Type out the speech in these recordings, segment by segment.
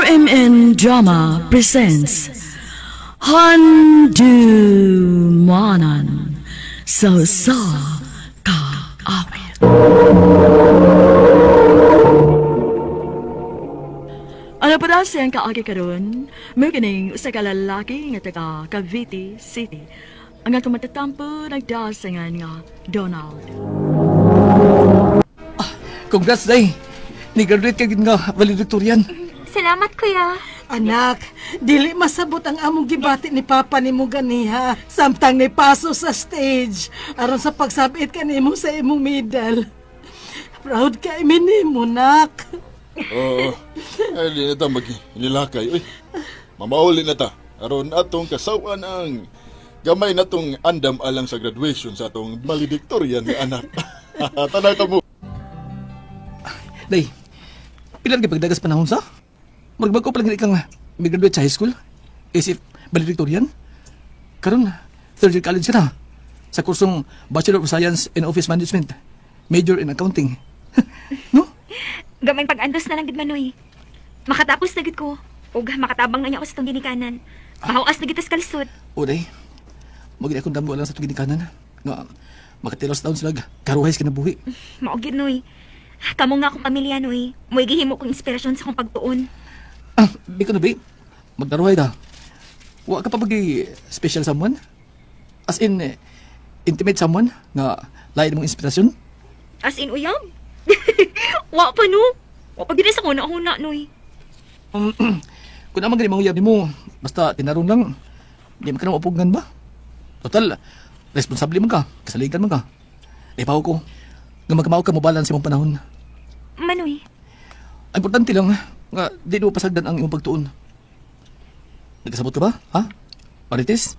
RMN Drama presents Handumanan sa Sa Kaawit. Ano pa daw siyang kaagi karon? Mukining usa ka lalaki nga taga Cavite City. Ang atong matatampo nagdasingan nga Donald. Congrats, day! Ni-graduate ka gid nga valedictorian. Salamat, kuya. Anak, dili masabot ang among gibati ni Papa nimo ganiha samtang nipaso sa stage aron sa pagsabit kanimo sa imong medal. Proud ka imi nimo, nak. Oo. Ay, di na ta magnilakay. Uy, mamauli na ta. Aron atong kasawan ang gamay na tong andam alang sa graduation sa atong valedictorian nga anak. Tanaw ta mo. Day, pila ra pagdagas panahon sa? Murag ko pa lang kang mi-graduate sa high school. Is if valedictorian. Karon, third year college ka na. Sa kursong Bachelor of Science in Office Management, major in Accounting. No? Gamay pag-andos na lang gid manoy. Makatapos na gid ko. Ug makatabang na niya ako sa tong ginikanan. Mahawas na gid tas kalisod. O day, maging akong damgo lang sa itong ginikanan. Nga, makatilos taon sila, karuhay sa kinabuhi. Mao gid noy. Kamo nga akong pamilya noy. Mo'y gihimo kong inspirasyon sa akong pagtuon. Ah, di ko na ba? Magdaruhay ta. Wa ka pa bagi special someone? As in, eh, intimate someone nga lain mong inspirasyon? As in uyab. Wa pa no. Wa pa gid sa huna-huna noy. Kung naman gani mga uyab nimo, basta tinarong lang, di man ka na maupugnan ba? Total, responsable man ka, kasaligan man ka. Ipaw ko, nga magkamao ka mo balance imong panahon. Manoy, Ang importante lang, nga di mo pasagdan ang imong pagtuon. Nagkasabot ka ba? Ha? Marites?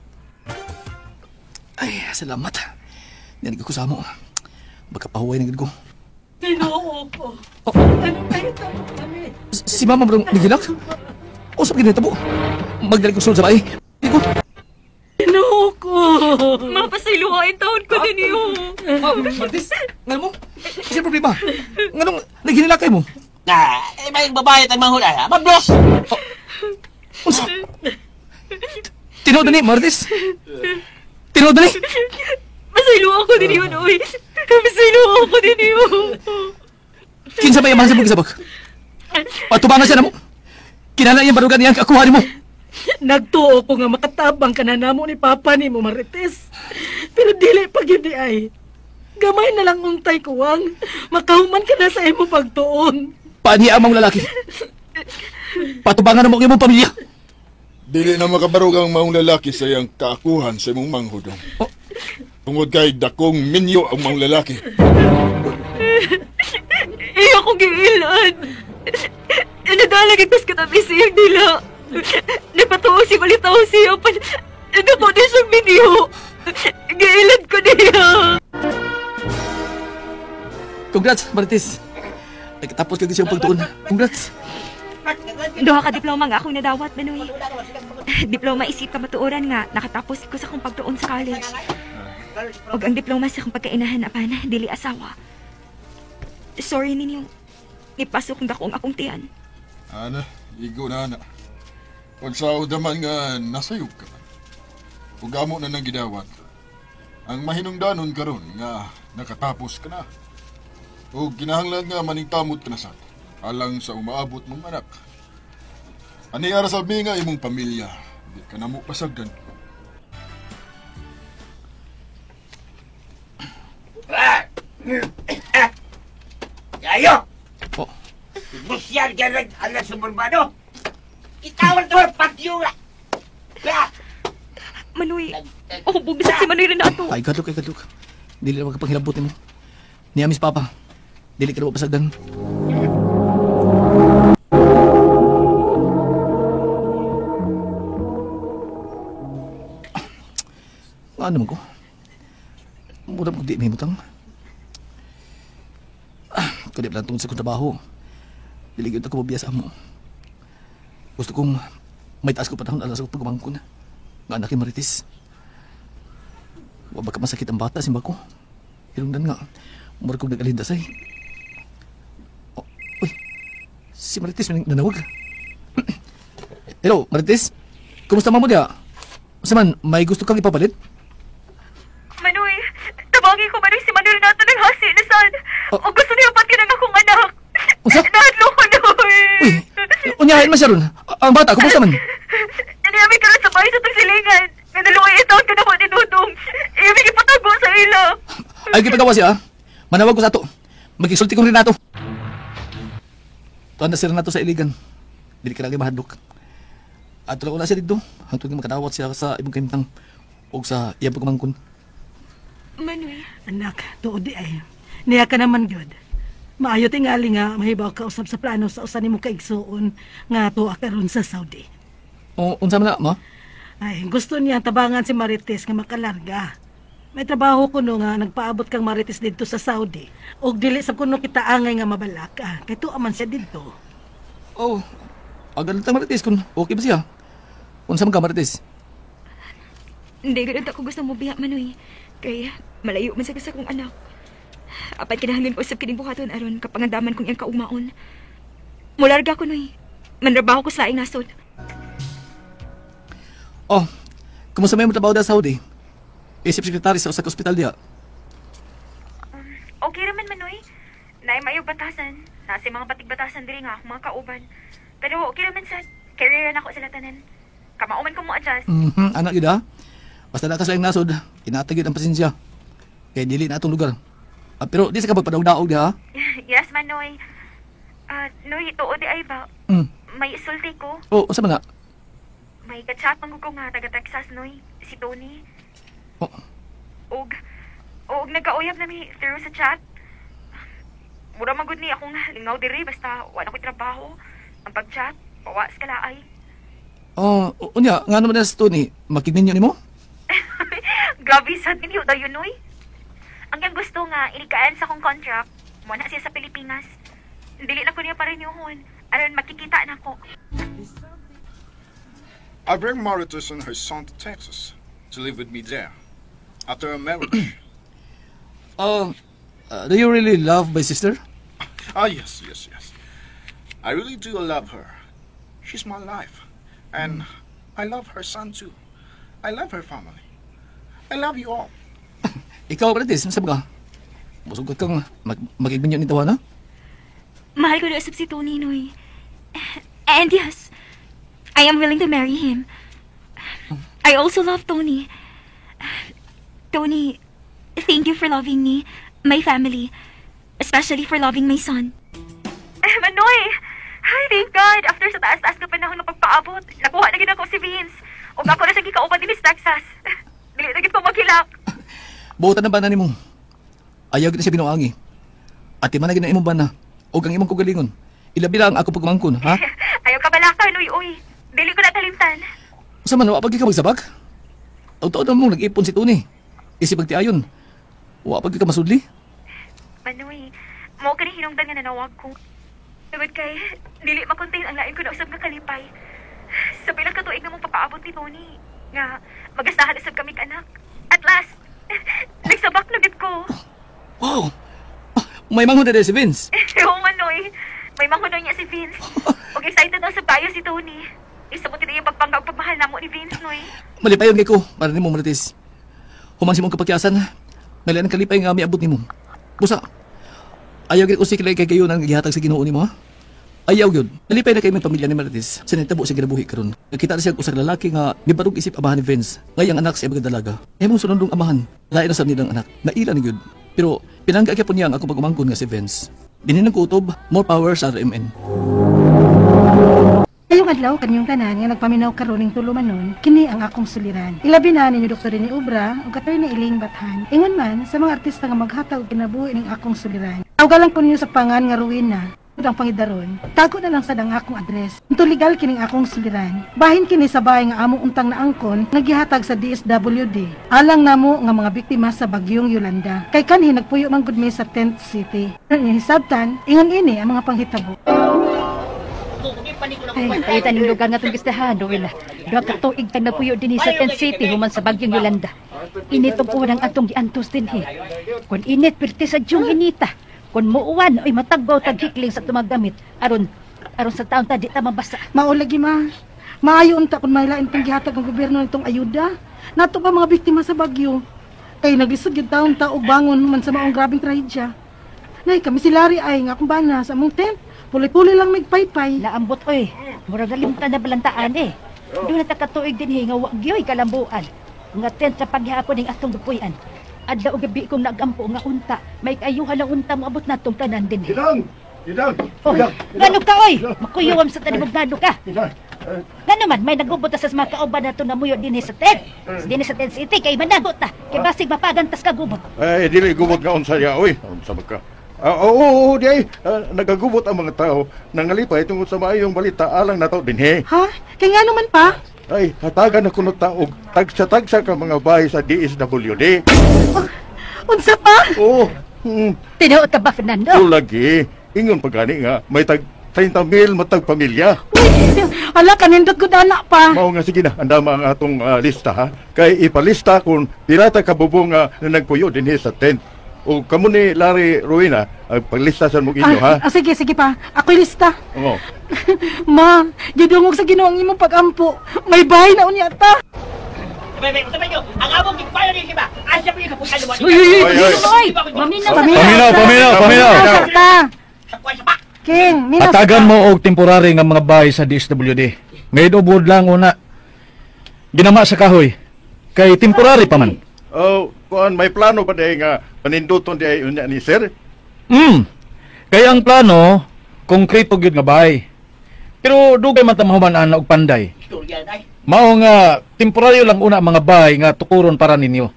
Ay, salamat. Hindi ko sa mo. Baka pahuway na gid ko. Tinoo ko. Oh. Ano nahitabo kami? Si Mama marong nagilak? O sa ginitabo? Magdali ko sulod sa bahay. Di ko. Tinoo ko. mapasaylohain taon ko din iyo. Oh, Marites, ngano mo? Kasi problema. Nganong naghinilakay mo? Na, eh, may babae tayong manghulay, ha? Mablos! Unsa? Tinuod na ni, Marites? Tinuod na ni? Pasaylo ako din iyo noy. Pasaylo ako din iyo. Kinsa ba yamahan sa mong gisabak? Patubangan siya na mo. Kinala iyang barugan niyang kakuha nimo. Nagtuo ko nga makatabang ka na namo ni Papa nimo, Marites. Pero dili pa gyud di ay. Gamay na lang untay kuwang. Makahuman ka na sa imong pagtuon. Paaniya ang mga lalaki. Patubangan na mo ang imong pamilya. Dili na makabarog ang maong lalaki sa iyang kaakuhan sa imong manghudong. Oh. Tungod kay dakong minyo ang maong lalaki. Iyo akong giilan. Nadala gid pas katabi siyang dila. Napatuo si balitaw siya pan. Dako na siyang binyo. Giilan ko niya. Congrats, Marites. Nagkatapos ka siyang pagtuon. Congrats. Duha ka diploma nga akong nadawat, Manoy. Diploma isip kamatuoran nga nakatapos ko sa akong pagtuon sa college. Og ang diploma sa akong pagkainahan apan dili asawa. Sorry ninyo. Nipasok ang dakong akong tiyan. Ana, igo na ana. Pagsaod naman nga nasayog ka man. Ug amo na nang gidawat. Ang mahinungdanon karon nga nakatapos ka na. Ug kinahanglan nga maningkamot ka na sad alang sa umaabot mong anak. Ani ara sa nga imong pamilya, di ka na mo pasagdan. Ayo! Oh, Busyan ka nag alas suburbano! Itawan to ang patyo nga! Ah! Manoy, oh, bugisat si Manoy Renato. ay kadlok, ay kadlok. Dili na magkapanghilabot nimo. Niya, Miss Papa. Dili ka na mapasagdan. Ano man ko? Mura ko di mahimutang. Ah, kundi lang tungod sa kong trabaho. Dili gyud ako mabiya sa amo. Gusto kong may taas ko panahon alas ko pagmangkon. Nga anak ni Marites. Wa ba ka masakit ang bata simba ko? Hirungdan nga. Mura kong nag-alindasay. Oh, uy, si Marites may nanawag. Hello, Marites. Kumusta man mo diha? Unsa man, may gusto kang ipapalit? Manoy, tabangin ko Manoy si Manuel nato ng hasi na sad. Oh. O gusto niya pati ng akong anak. Unsa? Nahadlok ko, Noy. Uy, unyahin man siya ron. Ang bata, kumusta man? Nangyami ka sa bahay sa tagsilingan. Nga naluoy itaon ka na mo ni Dudong. Ibig ipatago sa ila. Ay, gipagawa siya, ah. Manawag ko sa ato. Magkisulti kong Renato. Tuan na si Renato sa iligan. Dili ka lagi mahadlok. At tulog na siya dito. Hangtod nga makadawat siya sa ibang kahimtang o sa iyang pagmangkon. Manoy, Anak, tuod di ay. Niya ka naman gyud. Maayo tingali nga mahibaw ka usab sa plano sa usa nimo kaigsuon nga tuwa karon sa Saudi. O, unsa man na, ma? Ay, gusto niya tabangan si Marites nga makalarga. May trabaho kuno nga nagpaabot kang Marites didto sa Saudi. Og dili sa kuno kita angay nga mabalaka. Kay tuwa man siya didto. Oh, agad lang Marites kung okay ba siya? Unsa man ka, Marites? Hindi ganun ako gusto mo biya, Manoy. Kay malayo man sa kong anak. Apat kinahanglan ko usab kining buhaton aron kapangandaman kong iyang kaumaon. Mularga ko, Noy. Manrabaho ko sa laing nasod. Oh, kumusta may mo trabaho sa Saudi? Isip sekretary sa usa ka ospital diha. Okay raman, Manoy. Naay mayo batasan. Nasa mga batig-batasan diri nga akong mga kauban. Pero okay raman sa career na ako sila tanan. Kamao man ko mo adjust. Anak yun ah. Basta na ka sa iyang nasod, inatagid ang pasensya. Kaya dili na atong lugar. Ah, pero di sa ka magpadaog-daog diha. Ah. Yes, Manoy. Ah, Noy, tuod di ay ba? May isulti ko. Oh, unsa man na? May kachat man ko nga taga Texas, Noy. Si Tony. Oh, Og nagkauyab na mi through sa chat. Mura man gud ni akong lingaw diri basta wala ko'y trabaho. Ang pag-chat, pawas kalaay. Oh, unya, nga naman na si Tony, makigninyo nimo? Grabe sad ninyo dayon, Noy. Ang yang gusto nga inikaan sa akong contract, mo na siya sa Pilipinas. Dili na ko niya parenyuhon. Aron makikita na ko. I bring Marites and her son to Texas to live with me there after our marriage. Oh, do you really love my sister? Ah, yes, yes, yes. I really do love her. She's my life. And I love her son too. I love her family. I love you all. Ikaw, Marites, unsa ba ka? Musugot kang makigninyo ni Tawana? Mahal ko na usab si Tony, Noy. And yes, I am willing to marry him. I also love Tony. Tony, thank you for loving me, my family, especially for loving my son. Manoy! Ay, thank God! After sa taas-taas ka panahon ng pagpaabot, nakuha na gid ako si Vince. Ug ako na siya gikauban din sa Texas. Dili na gid ko maghilak. Buotan na bana nimo. Ayaw gid na siya binuangi. Ati man na gid na imong bana. Og ang imong kaugalingon. Ilabi lang ako pagmangkon, ha? Ayaw ka balaka, Noy, uy. Dili ko na talimtan. Unsa man wa pa gyud ka magsabak? Taud-taud na mong nag-ipon si Tony. Isip pagtiayon. Wa pa gyud ka masudli. Manoy, mao kani hinungdan nga nanawag ko. Tungod kay, dili makontain ang lain ko na usab nga kalipay. Sa pila ka tuig na mong papaabot ni Tony, nga magasahan usab kami anak. At last, nagsabak na gid ko. Wow! Ah, may manghod na si Vince. Oo, Manoy. May manghod niya si Vince. Og excited na usab kayo si Tony. Isa mo tinay yung pagpangga og pagmahal namo ni Vince, Noy. Malipayon kay ko para nimo, Marites. Human sa imong kapakyasan, may lain kalipay nga miabot nimo. Busa, ayaw gid usik kay kayo nang gihatag sa Ginoo nimo, ha? Ayaw gyud. Nalipay na kay may pamilya ni Marites sa nitabo sa kinabuhi karon. Nakita na siya og usa ka lalaki nga nibarog isip amahan ni Vince. Ngay ang anak sa ibang dalaga. Imong sunundong amahan. Lain na sa nilang anak. Naila ni gyud. Pero pinangga gyapon niya ang ako pag-umangkon nga si Vince. Dinhi nang kutob, more power sa RMN. Ngayong adlaw kanyong tanan nga nagpaminaw karon ning tulumanon, kini ang akong suliran. Ilabi na ninyo Dr. Rene Obra ug Attorney Elaine Bathan. Ingon man sa mga artista nga maghatag og kinabuhi ning akong suliran. Tawgalan ko ninyo sa pangan nga Rowena ang pangidaron. Tago na lang sad ang akong address. Unto legal kining akong suliran. Bahin kini sa bahay nga among untang naangkon nga gihatag sa DSWD. Alang namo nga mga biktima sa bagyong Yolanda. Kay kanhi nagpuyo man gud mi sa Tent City. Hisabtan, ingon ini ang mga panghitabo. Ay, palitan ng lugar nga itong gistahan, Rowena. Duha ka tuig tag nagpuyo dinhi sa Tent City human sa bagyong Yolanda. Init og unang atong giantos dinhi. Kun init pirti sa diyong inita. Kun muuwan oy matagbaw tag hikling sa tumang gamit aron aron sa taon ta di ta mabasa. Mao lagi, ma. Maayo unta kung may lain pang gihatag ang gobyerno nitong ayuda. Nato pa mga biktima sa bagyo. Kay naglisod gyud taon ta og bangon man sa maong grabeng trahedya. Nay, kami si Larry ay nga akong bana sa among tent. Puli-puli lang migpaypay. Naambot oy. Murag nalimtan na balantaan eh. Doon na takatuig din nga wa gyoy kalambuan. Nga tent sa paghapon ning atong dupuyan. Adlaw og gabi kong nagampo nga unta. May kaayuhan lang unta moabot natong tanan din. Idang! Idang! Oh, ngano ka oy? Makuyuwam sa tanibog nano ka. Idang! Ngano man may nagubot ta sa mga kauban nato namuyo dinhi sa tent. Dinhi sa tent city kay managot ta. Kay basig mapagantas ka gubot. Ay, dili gubot nga unsa ya, oy. Unsa ba ka? Ah, oo, oo, di ay. Nagagubot ang mga tao. Nangalipay tungod sa maayong balita alang nato dinhi. Ha? Kay nga naman pa? Ay, hatagan ako ng taog. Tagsa-tagsa ka mga bahay sa DSWD. Unsa pa? Oo. Tinuod ka ba, Fernando? Oh, lagi. Ingon pa gani nga, may tag 30 mil matag pamilya. Uy, ala kanindot gud ana pa. Mao nga sige na, andama ang atong lista ha. Kay ipalista kung pirata ka bubong nga na nagpuyo dinhi sa tent. O kamo ni Larry Ruina, ang paglista sa mong inyo ha. Ah, sige, sige pa. Ako'y lista. Oo. Ma, gidungog sa Ginoo ang imong pagampo. May bahay na unya ta. Uy, uy, uy! Oy, oy. Oy, maminaw sa Paminaw, paminaw, paminaw. Minaw ta. King, minaw sa Hatagan ta. mo og temporary nga mga bahay sa DSWD. Made of wood lang una. Ginama sa kahoy. Kay temporary pa man. Oh, kuan may plano pa diay nga paninduton diay unya ni sir? Kay ang plano, konkreto gyud nga bahay. Pero dugay man ta mahuman ana og panday. Mao nga temporaryo lang una ang mga bahay nga tukuron para ninyo.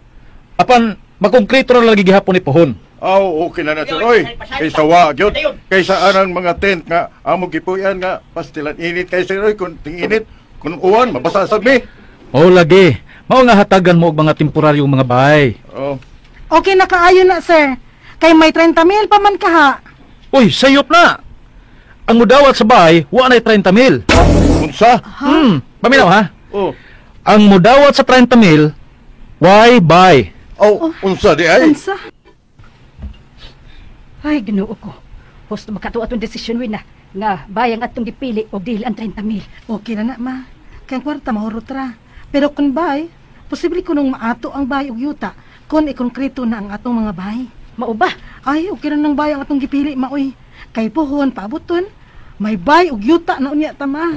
Apan makongkreto ra lagi gihapon ni pohon. Aw, okay na na sir. Oy, kaysa wa gyud. Kaysa anang mga tent nga amo gipuyan nga pastilan init kay sir oy kun ting-init kun uwan mabasa sad mi. O lagi, mao nga hatagan mo og mga temporaryong mga bahay. Oh. Okay na kaayo na, sir. Kay may 30 mil pa man kaha. Uy, sayop na. Ang mudawat sa bahay, wa nay 30 mil. Unsa? Paminaw ha? Oh. Ang mudawat sa 30 mil, why buy? Oh, unsa di ay? Unsa? Ay, Ginoo ko. Husto makatuo atong desisyon win na nga bayang atong gipili og dili ang 30 mil. Okay na na, ma. Kay ang kwarta mahurot ra. Pero kung bay, posible kunong maato ang bay og yuta kung ikongkreto na ang atong mga bay. Mao ba? Ay, okay na nang bay ang atong gipili, maoy. Kay puhon, paaboton, may bay og yuta na unya ta, ma.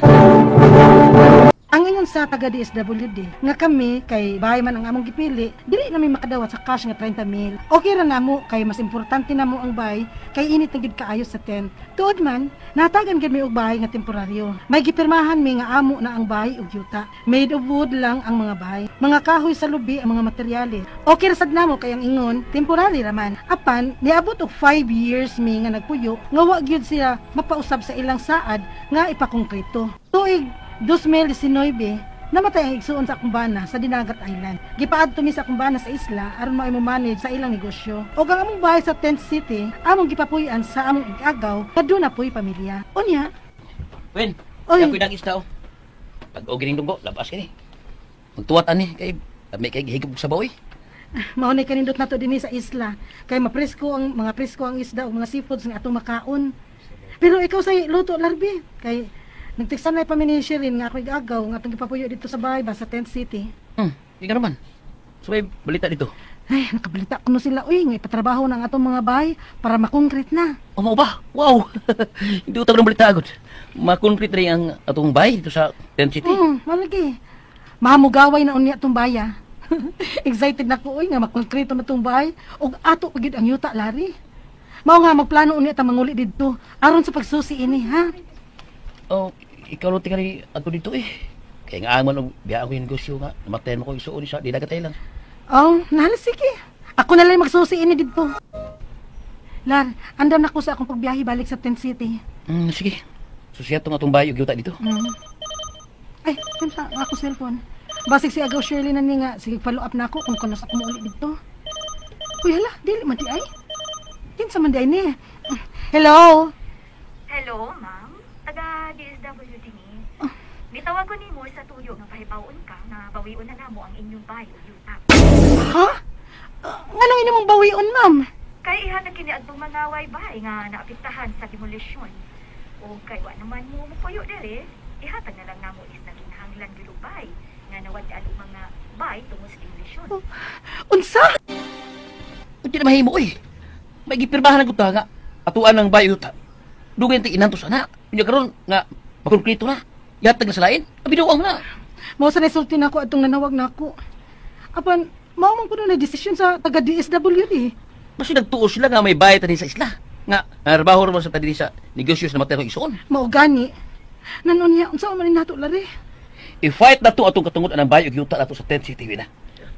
Ang ingon sa taga DSWD, nga kami, kay bay man ang among gipili, dili nami makadawat sa cash nga 30 mil. Okay ra namo, kay mas importante namo ang bay, kay init na gid kaayo sa tent. Tuod man, natagan gid mi og bahay nga temporaryo. May gipirmahan mi nga amo na ang bahay og yuta. Made of wood lang ang mga bahay. Mga kahoy sa lubi ang mga materyales. Okay ra sad namo kay ang ingon, temporary ra man. Apan, niabot og 5 years mi nga nagpuyo, nga wa gyud sila mapausab sa ilang saad nga ipakongkreto. Tuig 2019, namatay ang igsuon sa akong bana sa Dinagat Island. Gipaadto mi sa akong bana sa isla aron maoy mo manage sa ilang negosyo. Og ang among bahay sa Tent City, among gipapuy-an sa among igagaw nga duna po'y pamilya. Unya, Wen, Oy. ako'y nag-isda oh. Pag og gining dunggo, labas kini. Magtuwat ani kay may kay gihigop sa baoy. Mao ni kanindot nato dinhi sa isla kay mapresko ang mga presko ang isda ug mga seafoods nga atong makaon. Pero ikaw say luto larbi kay nagtiksan na pa mi ni Shirin nga ako'y igagaw nga atong gipapuyo dito sa bahay ba sa Tent City. Di ka naman. So may balita dito. Ay, nakabalita kuno sila uy nga ipatrabaho na ang atong mga bahay para makongkret na. Oh, mao ba? Wow. Hindi utang ng balita agad. Makonkret rin ang atong bahay dito sa Tent City. Malagi. Mahamugaway na unya tong baya. Excited na ko uy nga makongkreto na tong bahay ug ato pa gyud ang yuta lari. Mao nga magplano unya ta manguli didto aron sa pagsusi ini ha. Oh, ikaw lo tingali ato dito eh. Kaya nga angon og biya ako yung negosyo nga namatayan mo ko isuon sa Dinagat Island. Oh, nala sige. Ako na lang magsusi ini didto. Lar, andam na ko sa akong pagbiyahe balik sa Tent City. Sige. Susiya tong atong bahay ug yuta dito. Ay, kinsa ang ako cellphone. Basig si Agaw Shirley na ni nga, sige follow up na ako kung kunos ako mouli didto. Uy, hala, dili man di ay. Kinsa man di ay ni? Hello? Hello, ma'am. Taga DSWD ni. Nitawag ko nimo sa tuyo nga pahibaw-on ka nga bawion na namo ang inyong bahay ug yuta. Ha? Nganong inyong bawion, ma'am? Kay ihatag kini adtong mga bahay nga naapektahan sa demolisyon. O kay wa naman mo mupuyo diri. Ihatag na lang namo is naginahanglan gyud og bay nga nawad-an og mga bay tungod sa demolisyon. Unsa? Unsa na mahimo oy? May gipirmahan ang nga atuan ng bayo ta. Dugay ti inantos ana. Unya karon nga makonkrito na. Yatag na sa lain. Abiduang na. Mao sa resulti nako atong nanawag nako. Apan mao man kuno na desisyon sa taga DSWD. Basta nagtuo sila nga may bayad tani sa isla. Nga narbaho ra man sa tani sa negosyo sa namatay igsoon. Mao gani. Nanunya unsa man ni nato lari? I-fight na to atong katungod anang bayo og yuta nato sa Tent City na.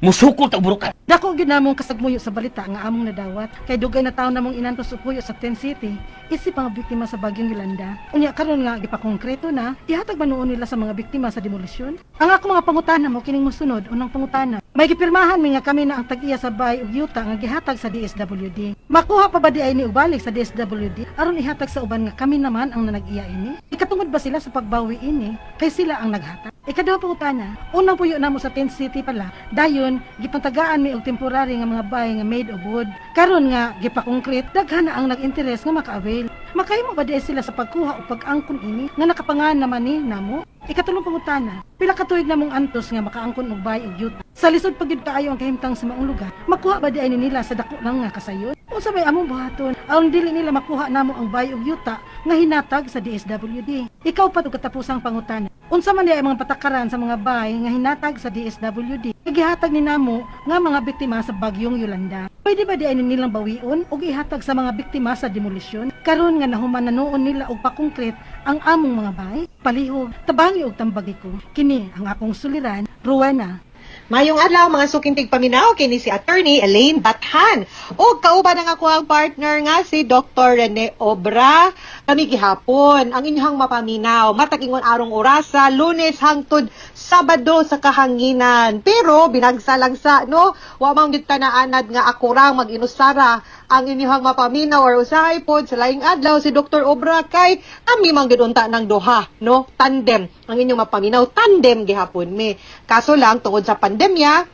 Musukol ta og burukan. Dako gyud namong kasagmuyo sa balita nga among nadawat kay dugay na taon namong inantos og puyo sa Tent City isip mga biktima sa bagyong Yolanda. Unya karon nga gipakongkreto na, ihatag ba noon nila sa mga biktima sa demolisyon? Ang ako mga pangutana mo kining mosunod, unang pangutana. May gipirmahan mi nga kami na ang tag-iya sa bay ug yuta nga gihatag sa DSWD. Makuha pa ba di ay ni ubalik sa DSWD aron ihatag sa uban nga kami naman ang nanag-iya ini? Ikatungod ba sila sa pagbawi ini kay sila ang naghatag? Ikaduha pangutana, unang puyo namo sa Tent City pala, dayon gipantagaan mi og temporary nga mga bahay nga made of wood. Karon nga gipakongkret, daghan na ang nag-interes nga maka-avail. Makahimo ba di ay sila sa pagkuha o pag-angkon ini nga nakapangan naman ni namo? Ikatulong pangutana, pila ka tuig namong antos nga makaangkon og bahay og yuta. Sa lisod pa gyud kaayo ang kahimtang sa maong lugar, makuha ba di ay ni nila sa dako lang nga kasayon? Unsa may among buhaton aron dili nila makuha namo ang bahay og yuta nga hinatag sa DSWD? Ikaw pa og katapusang pangutana. Unsa man di ay mga patakaran sa mga bahay nga hinatag sa DSWD? Gihatag ni namo nga mga biktima sa bagyong Yolanda. Pwede ba di ay nilang bawion og ihatag sa mga biktima sa demolisyon? Karon nga nahuman na noon nila og pakongkret ang among mga bahay, palihog, tabangi og tambagi ko. Kini ang akong suliran, Rowena. Mayong adlaw mga suking tigpaminaw kini si Attorney Elaine Bathan. Ug kauban ang akoang partner nga si Dr. Rene Obra. Kami gihapon ang inyong mapaminaw matag ingon arong orasa, Lunes hangtod Sabado sa kahanginan. Pero binagsalagsa no, wa man gyud ta naanad nga ako rang mag-inusara ang inyong mapaminaw or usahay pod sa laing adlaw si Dr. Obra kay kami man gyud unta ng duha no, tandem ang inyong mapaminaw, tandem gihapon mi. Kaso lang tungod sa pandemya,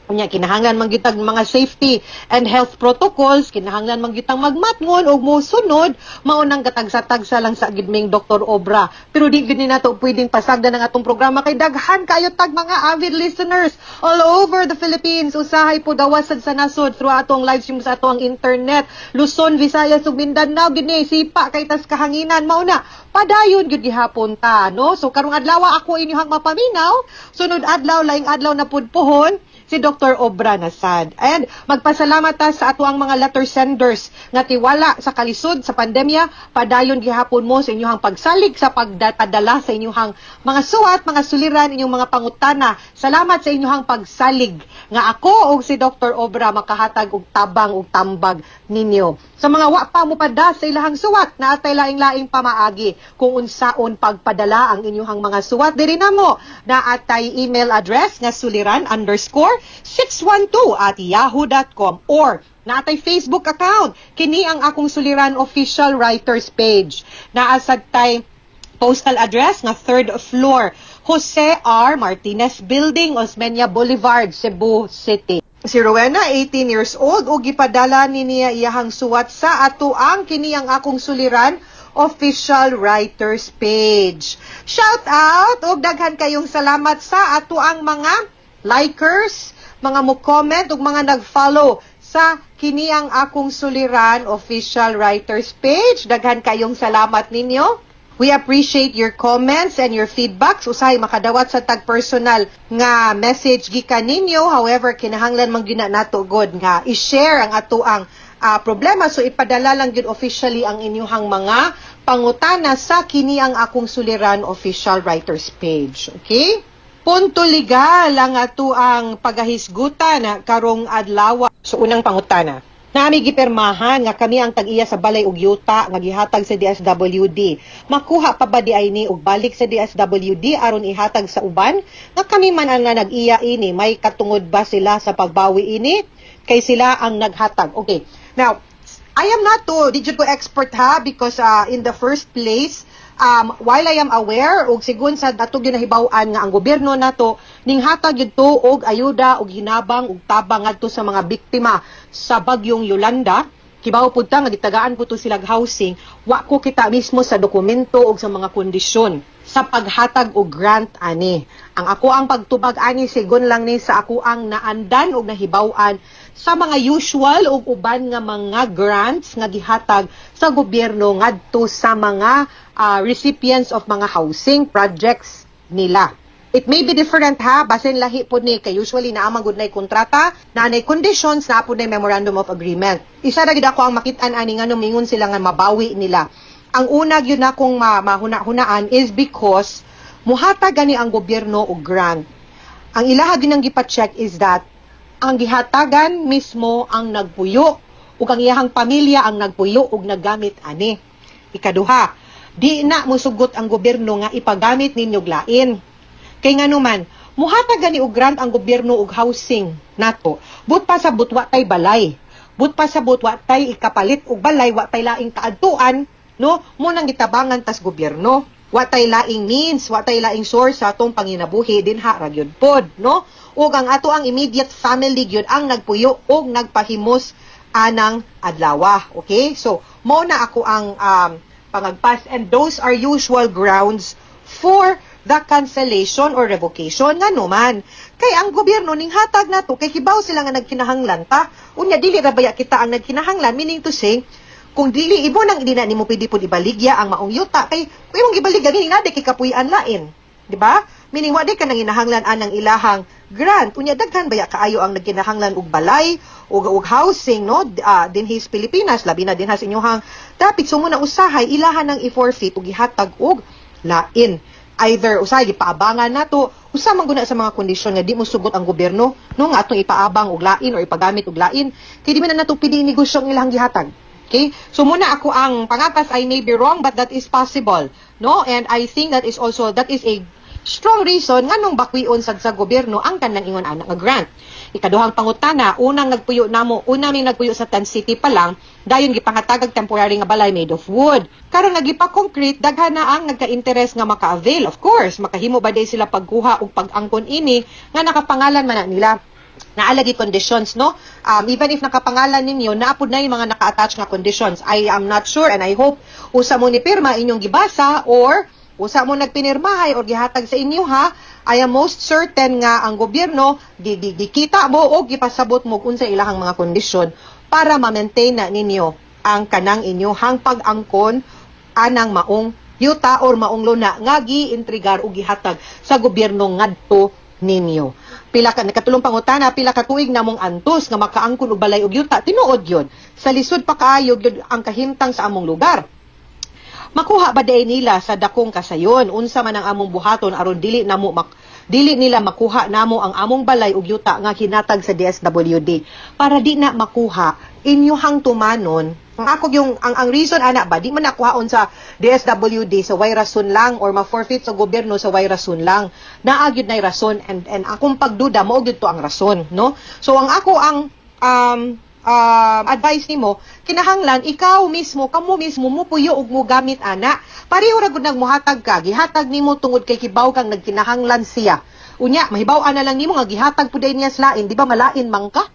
unya kinahanglan man gyud tag mga safety and health protocols, kinahanglan man gyud tang magmatngon og mosunod, mao nang katagsa-tagsa lang sa gid ming Dr. Obra. Pero di gyud ni nato pwedeng pasagdan ang atong programa kay daghan kayo tag mga avid listeners all over the Philippines. Usahay po gawas sad sa nasod through atong live stream sa atong internet, Luzon, Visayas ug Mindanao gid ni sipa kay tas kahanginan. Mao na padayon gyud gihapon ta no. So karong adlaw ako inyong mapaminaw, sunod adlaw, laing adlaw na pud pohon si Dr. Obra Nasad. And magpasalamat ta sa atuang mga letter senders nga tiwala sa kalisod sa pandemya, padayon gihapon mo sa inyong pagsalig sa pagdadala sa inyong mga suwat, mga suliran, inyong mga pangutana. Salamat sa inyong pagsalig nga ako og si Dr. Obra makahatag og tabang og tambag ninyo. Sa mga wa pa mo pada sa ilahang suwat, naatay laing-laing pamaagi kung unsaon pagpadala ang inyong mga suwat diri namo. Naatay email address nga suliran_612@yahoo.com or naatay Facebook account kini ang Akong Suliran Official Writers page. Naasad tay postal address nga third floor, Jose R. Martinez Building, Osmeña Boulevard, Cebu City. Si Rowena, 18 years old, ug gipadala ni niya iyahang suwat sa atuang kini ang Akong Suliran Official Writers page. Shout out ug daghan kayong salamat sa atuang mga likers, mga mo-comment ug mga nag-follow sa kini ang Akong Suliran Official Writers page. Daghan kayong salamat ninyo. We appreciate your comments and your feedbacks. Usahay makadawat sa tag personal nga message gikan ninyo. However, kinahanglan man gyud na nato god nga i-share ang atoang problema. So ipadala lang gyud officially ang inyong mga pangutana sa kini ang Akong Suliran Official Writers page. Okay? Punto legal ang atoang pagahisgutan karong adlaw. So unang pangutana. Nami gipirmahan nga kami ang tag-iya sa balay ug yuta nga gihatag sa DSWD. Makuha pa ba di ay ni og balik sa DSWD aron ihatag sa uban? Nga kami man ang nga nag-iya ini, may katungod ba sila sa pagbawi ini? Kay sila ang naghatag. Okay. Now, I am not to, di jud ko expert ha, because in the first place, while I am aware og sigon sa dato gyud nahibaw-an nga ang gobyerno nato ninghatag gyud to og ayuda og hinabang og tabang ngadto sa mga biktima sa bagyong Yolanda, kibaw pud ta nga gitagaan po to sila housing, wa ko kita mismo sa dokumento og sa mga kondisyon sa Sa paghatag og grant ani. Ang ako ang pagtubag ani, sigon lang ni sa ako ang naandan og nahibaw-an sa mga usual ug uban nga mga grants nga gihatag sa gobyerno ngadto sa mga recipients of mga housing projects nila. It may be different ha, basin lahi pod ni kay usually naa man gud nay kontrata, naa nay conditions, naa pod nay memorandum of agreement. Isa ra gid ako ang makit-an ani nga mingon sila nga mabawi nila. Ang una gyud na akong mahuna-hunaan is because muhatag gani ang gobyerno og grant. Ang ilaha gyud ang gipa-check is that ang gihatagan mismo ang nagpuyo ug ang iyahang pamilya ang nagpuyo ug naggamit ani. Ikaduha, di na musugot ang gobyerno nga ipagamit ninyo lain. Kay nganuman, muhatag gani og grant ang gobyerno og housing nato. But pa sa wa tay balay. But pa sa wa tay ikapalit og balay, wa tay laing kaadtuan, no? Mo nang gitabangan tas gobyerno. Wa tay laing means, wa tay laing source sa atong panginabuhi dinha ra gyud pod, no? Ug ang ato ang immediate family gyud ang nagpuyo og nagpahimos anang adlawa. Okay? So, mo na ako ang pangagpas and those are usual grounds for the cancellation or revocation. Ngano man, kay ang gobyerno ning hatag nato kay kibaw sila nga nagkinahanglan ta. Unya dili ra baya kita ang nagkinahanglan? Meaning to say, kung dili imo nang, hindi na nimo pwede pud ibaligya ang maong yuta kay kung imong ibaligya, meaning na di kay kapuy-an lain, di ba? Meaning wa di ka nang inahanglan anang ilahang grant. Unya daghan baya kaayo ang nagkinahanglan og balay og housing, no, dinhi sa Pilipinas, labi na dinha sa inyohang dapit. So mo na usahay ilahan ng i-forfeit ug ihatag og lain. Either usahay gipaabangan nato, usa man guna sa mga kondisyon nga di mo sugot ang gobyerno, no, nga atong ipaabang og lain or ipagamit og lain kay di man na nato pwede negosyo ang ilang gihatag. Okay? So muna ako ang pangapas, I may be wrong, but that is possible, no? And I think that is also, that is a strong reason nganong bakwion sad sa gobyerno ang kanang ingon ana nga grant. Ikaduhang pangutana, unang nagpuyo namo, una ming nagpuyo sa Tent City pa lang, dayon gipangatagag temporary nga balay made of wood. Karon nga gipa-concrete, daghan na ang nagka-interest nga maka-avail. Of course, makahimo ba day sila pagkuha og pag-angkon ini nga nakapangalan man na nila? Naa lagi conditions, no? Even if nakapangalan ninyo, naapod na yung mga naka-attach nga conditions. I am not sure and I hope usa mo ni pirma inyong gibasa or usa mo nagpinirmahay or gihatag sa inyo ha. I am most certain nga ang gobyerno di kita mo o gipasabot mo kung sa ilahang mga kondisyon para ma-maintain na ninyo ang kanang inyohang pag-angkon anang maong yuta or maong luna nga gi-intrigar o gihatag sa gobyerno ngadto ninyo. Pila ka, nakatulong pangutana, pila ka tuig namong antos nga makaangkon og balay og yuta? Tinuod yun. Sa lisod pa kaayo gyud ang kahimtang sa among lugar. Makuha ba diay nila sa dakong kasayon? Unsa man ang among buhaton aron dili nila makuha namo ang among balay ug yuta nga hinatag sa DSWD? Para di na makuha, inyohang tumanon ang ako yung ang reason ana ba, di man nakuhaon sa DSWD sa way rason lang or ma-forfeit sa gobyerno sa way rason lang. Naa gyud nay rason and akong pagduda, mao gyud to ang rason, no? So ang ako ang advice nimo, kinahanglan ikaw mismo, kamo mismo mupuyo ug mugamit ana. Pareho ra gud nag muhatag ka, gihatag nimo tungod kay kibaw kang nagkinahanglan siya. Unya mahibaw-an na lang nimo nga gihatag pud niya sa lain, di ba malain man ka?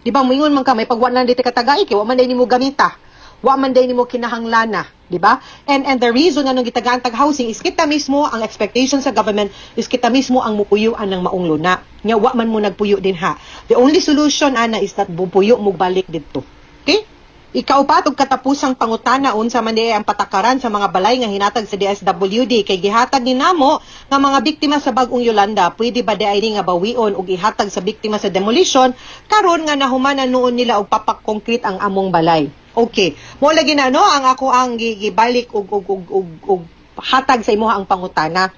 Di ba moingon man ka, may pagwa lang dito katagay kay wa man day nimo gamita? Wa man day nimo kinahanglana, di ba? And the reason nga nung gitagaan tag housing is kita mismo, ang expectation sa government is kita mismo ang mupuyuan ng maong luna. Nya wa man mo nagpuyo din ha. The only solution ana is that bupuyo mo balik didto. Okay? Ikaupat ug katapusang pangutana, unsa man diay ang patakaran sa mga balay nga hinatag sa DSWD kay gihatag ni namo nga mga biktima sa bag-ong Yolanda? Pwede ba diay ni nga bawion ug ihatag sa biktima sa demolition karon nga nahumanan noon nila og papak-concrete ang among balay? Okay. Mo lagi na, no, ang ako ang gibalik og hatag sa imuha ang pangutana.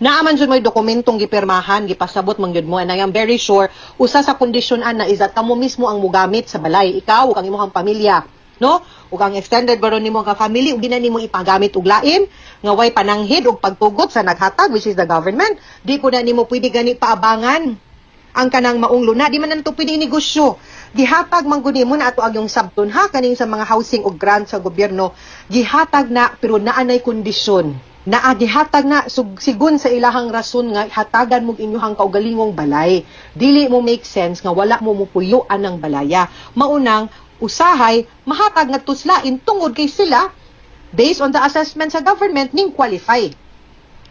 Naa man jud mo'y dokumentong gipirmahan, gipasabot man gyud mo, and I am very sure usa sa kondisyon ana is that kamo mismo ang mugamit sa balay, ikaw ug ang imong pamilya, no? Ug ang extended baron nimo nga family, ug di na nimo ipagamit og lain nga way pananghid og pagtugot sa naghatag, which is the government. Di ko na nimo pwede gani paabangan ang kanang maong luna, di man nanto pwede negosyo. Gihatag man gud nimo na ato ang yung sabton ha, kaning sa mga housing og grant sa gobyerno, gihatag na pero naa nay kondisyon. Naa gihatag na sigun sa ilahang rason nga hatagan mo inyuhang kaugalingong balay. Dili mo make sense nga wala mo mupuyo anang balaya. Maunang usahay mahatag nga tuslain tungod kay sila, based on the assessment sa government, ning qualify.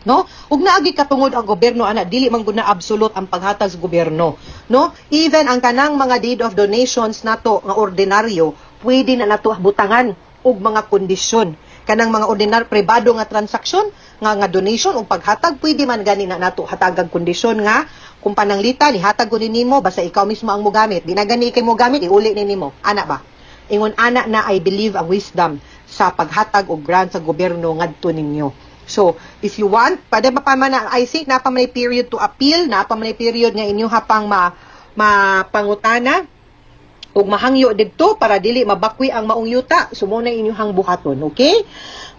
No? Ug naagi katungod ang gobyerno ana, dili man gud na absolute ang paghatag sa gobyerno, no? Even ang kanang mga deed of donations nato nga ordinaryo, pwede na nato butangan og mga kondisyon. Kanang mga ordinar pribado nga transaksyon nga nga donation ug paghatag, pwede man gani na nato hatagag kondisyon nga kung pananglitan ihatag ko ni nimo basta ikaw mismo ang mogamit. Di na gani kay mogamit, iuli ni nimo. Ana ba? Ingon ana na, I believe, ang wisdom sa paghatag og grant sa gobyerno ngadto ninyo. So, if you want, pwede pa man na, I think, naa pa may period to appeal, naa pa may period nga inyo hapang ma mapangutana ug mahangyo didto para dili mabakwi ang maong yuta. Sumuna inyong buhaton, okay?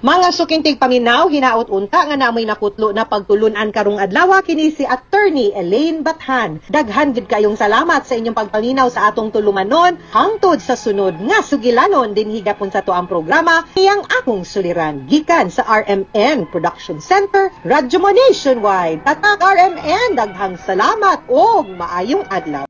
Mga suking tigpaminaw, hinaot unta nga namoy nakutlo na pagtulunan karong adlaw. Kini si Attorney Elaine Bathan. Daghan gid kayong salamat sa inyong pagpaminaw sa atong tulumanon. Hangtod sa sunod nga sugilanon dinhi gapon sa atuang programa, Iyang Akong Suliran, gikan sa RMN Production Center, Radyo Mo Nationwide. Tatak RMN, daghang salamat ug maayong adlaw.